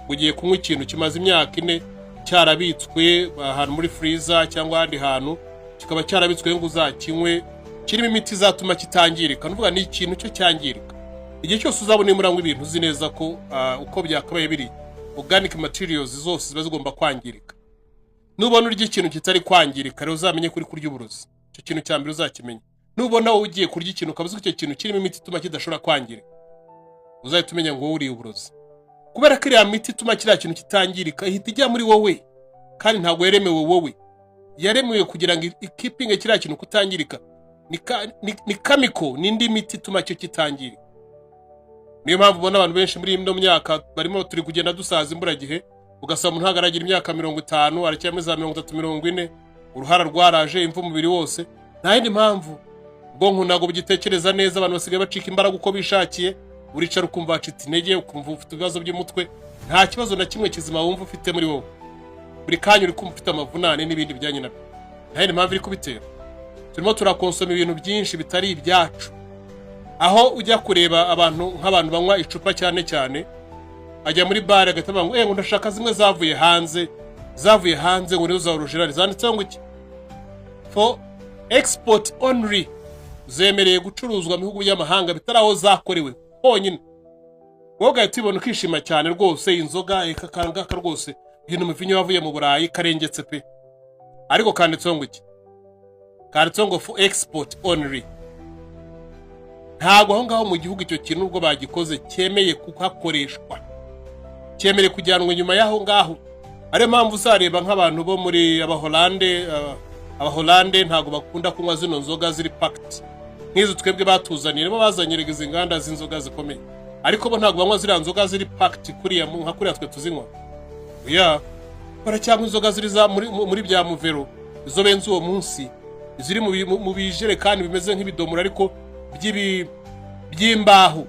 Ugiye kunywa ikintu kimaze imyaka 4 cyarabitswe ahantu muri freezer cyangwa ahandi hantu, kikaba cyarabitswe ngo uzakinywe, kirimo imiti izatuma kitangirika. Nuvuga ni ikintu cyo cyangirika. Igihe cyose uzabona uranywa ibintu, uzi neza ko uko byakabaye biri, organic materials zose ziba zigomba kwangirika. Nubona urya ikintu kitari kwangirika rero, uzamenye ko uri kurya uburozi. Icyo kintu cya mbere uzakimenya. Nubona wowe ugiye kurya ikintu, ukaba uzi ko icyo kintu kirimo imiti ituma kidashobora kwangirika, uzahita umenya ngo wowe uriye uburozi, kubera ko iriya miti ituma kiriya kintu kitangirika ihita ijya muri wowe, kandi ntabwo yaremewe wowe, yaremewe kugira ngo ikeepinge kiriya kintu kutangirika. Ni chemical, n'indi miti ituma cyo kitangirika. Niyo mpamvu ubona abantu benshi muri ino myaka barimo turi kugenda dusaza imburagihe, ugasanga umuntu ntabwo aragira imyaka 50, aracyari za 30, 40, uruhara rwaraje, imvu umubiri wose. Nta yindi mpamvu, ubwonko ntabwo bugitekereza neza. Abantu basigaye bacika imbaraga uko bishakiye. Uricara ukumva wacitse intege, ukumva ufite ibibazo by'umutwe, nta kibazo na kimwe kizima wumva ufite muri wowe. Buri kanya uri kumva ufite amavunane n'ibindi bijyanye nabyo. Nta yindi mpamvu iri kubitera, turimo turakonsoma ibintu byinshi bitari ibyacu. Aho ujya kureba abantu, nk'abantu banywa icupa cyane cyane, ajya muri bare agahita avuga ngo ngo ndashaka zimwe zavuye hanze, zavuye hanze, ngo nizo za original. Zanditseho ngo iki? "For export only", zemereye gucuruzwa mu bihugu by'amahanga bitari aho zakorewe honyine. Wowe ugahita ubibona ukishima cyane rwose, inzoga eka kangaka rwose, uyu ni umuvinyo wavuye mu Burayi, karengetse pe. Ariko kanditseho ngo iki? Kanditseho ngo "For export only". Ntabwo aho ngaho mu gihugu icyo kintu ubwo bagikoze cyemeye kuhakoreshwa, cyemereye kujyanwa inyuma y'aho ngaho. Ariyo mpamvu uzareba nk'abantu bo muri Abaholande ntabwo bakunda kunywa zino nzoga ziri packed nk'izo twebwe batuzaniye. Nibo bazanye izi nganda z'inzoga zikomeye, ariko bo ntabwo banywa ziriya nzoga ziri packed kuriya nka kuriya twe tuzinywa. Ya baracyanywa inzoga ziri za muri bya muvero, izo benze uwo munsi, ziri mu bijerekani bimeze nk'ibidomoro ariko by'imbaho,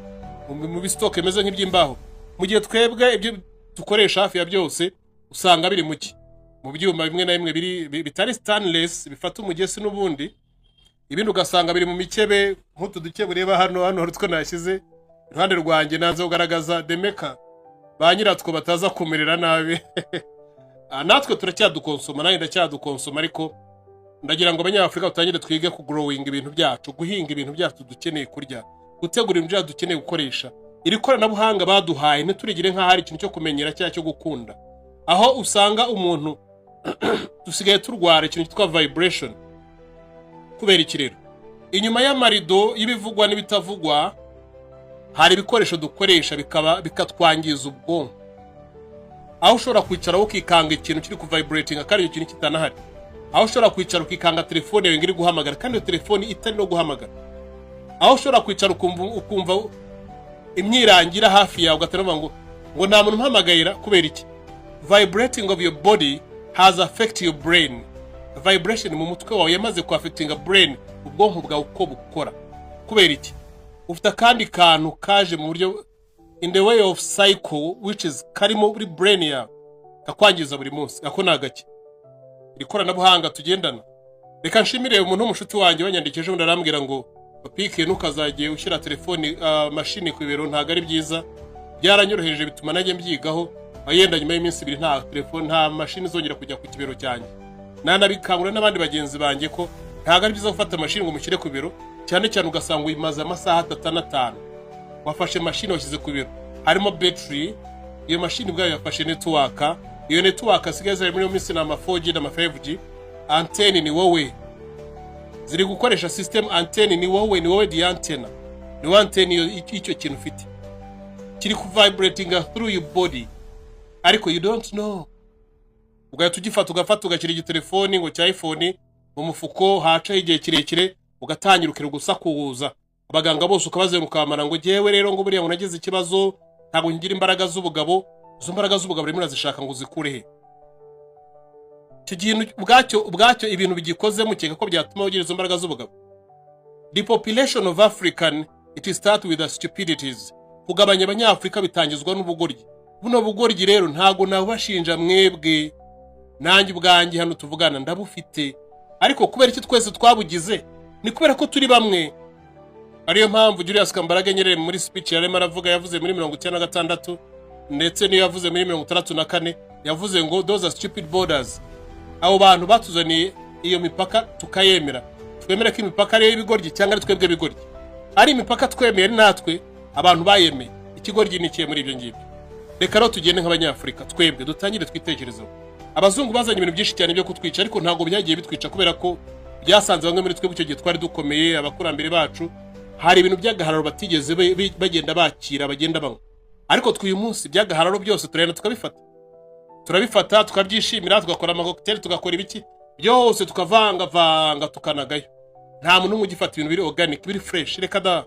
mu bisitoke bimeze nk'iby'imbaho, mu gihe twebwe ibyo dukoresha hafi ya byose usanga biri mu ki? Mu byuma bimwe na bimwe biri bitari stainless, bifata umugesi n'ubundi. Ibindi ugasanga biri mu mikebe nk'utu dukebe ureba hano. Hano hari utwo nashyize iruhande rwanjye, nanze kugaragaza the maker, ba nyiratwo bataza kumerera nabi. Natwe turacyadukonsoma, nanjye ndacyadukonsoma, ariko ndagira ngo Abanyafurika dutangire twige kugrowinga ibintu byacu, guhinga ibintu byacu dukeneye kurya, gutegura ibintu byacu dukeneye gukoresha. Iri koranabuhanga baduhaye ntiturigire nk'aho ari ikintu cyo kumenyera cyangwa cyo gukunda. Aho usanga umuntu dusigaye turwara ikintu cyitwa vibration. Kubera iki rero? Inyuma y'amarido y'ibivugwa n'ibitavugwa hari ibikoresho dukoresha bikaba bikatwangiza ubwonko, aho ushobora kwicara ukikanga ikintu kiri kuvibratinga kandi icyo kintu kitanahari, aho ushobora kwicara ukikanga telefone yawe ngo iri guhamagara kandi iyo telefone itari no guhamagara, aho ushobora kwicara ukumva imyirangira hafi yawe, ugatera ngo nta muntu umpamagayira. Kubera iki? Vibrating of your body has affect your brain. Vibration mu mutwe wawe yamaze kuaffectinga brain, ubwonko bwawe uko bukora. Kubera iki? Ufite akandi kantu kaje mu buryo in the way of cycle, which is karimo muri brain yawe, kakwangiza buri munsi. Ako ni agake? Iri koranabuhanga tugendana. Reka nshimire umuntu w'umushuti wanjye wanyandikije ubundi, arambwira ngo: "Papike, ntukazagiye ushyira telefoni, mashini ku bibero, ntabwo ari byiza." Byaranyorohereje, bituma nanjye mbyigaho. Yenda nyuma y'iminsi 2 nta telefone, nta mashini izongera kujya ku kibero cyanjye. Nanabikangurira n'abandi bagenzi banjye ko ntabwo ari byiza gufata mashini ngo mushyire ku biro, cyane cyane ugasanga uyimaze amasaha 3 na 5. Wafashe mashini washyize ku biro, harimo battery, iyo mashini ubwayo yafashe network. Iyo network asigaye zari muri iyo minsi ni ama 4G n'ama 5G. Antenne ni wowe, ziri gukoresha system. Antenne ni wowe, ni wowe di antenna, ni wowe antenne. Iyo icyo kintu ufite kiri ku vibrating through your body, ariko you don't know. Ugahita ugifata, ugafata ugashyira igitelefoni ngo cya iPhone mu mufuko, hacaho igihe kirekire ugatangira ukirirwa gusakuza abaganga bose, ukabazenguruka ukamara ngo jyewe rero ngo buriya ngo nagize ikibazo, ntabwo ngira imbaraga z'ubugabo. Izo mbaraga z'ubugabo urimo urazishaka ngo uzikure he? Icyo kintu ubwacyo ibintu bigikoze, mukeka ko byatuma ugira izo mbaraga z'ubugabo? The population of African, it start with the stupidities. Kugabanya Abanyafurika bitangizwa n'ubugoryi. Buno bugoryi rero ntabwo nabubashinja mwebwe, nanjye ubwanjye hano tuvugana ndabufite. Ariko kubera iki twese twabugize? Ni kubera ko turi bamwe. Ariyo mpamvu Julius Kambarage Nyerere muri speech yarimo aravuga, yavuze muri 96. Ndetse niyo yavuze muri 64, yavuze ngo "Those are stupid borders." Abo bantu batuzaniye iyo mipaka tukayemera, twemere ko imipaka ari iy'ibigoryi cyangwa ari twebwe bigoryi? Ari imipaka twemeye, ari natwe abantu bayemeye, ikigoryi ni ikihe muri ibyo ngibyo? Reka rero tugende nk'Abanyafurika, twebwe dutangire twitekerezeho. Abazungu bazanye ibintu byinshi cyane byo kutwica, ariko ntabwo byagiye bitwica kubera ko byasanze bamwe muri twebwe icyo gihe twari dukomeye. Abakurambere bacu hari ibintu by'agahararo batigeze bagenda bakira, bagenda banywa, ariko twe uyu munsi by'agahararo byose turagenda tukabifata, turabifata tukabyishimira, tugakora amacocktail, tugakora ibiki byose, tukavangavanga, tukanagayo. Nta muntu n'umwe ugifata ibintu biri organic, biri fresh, reka da.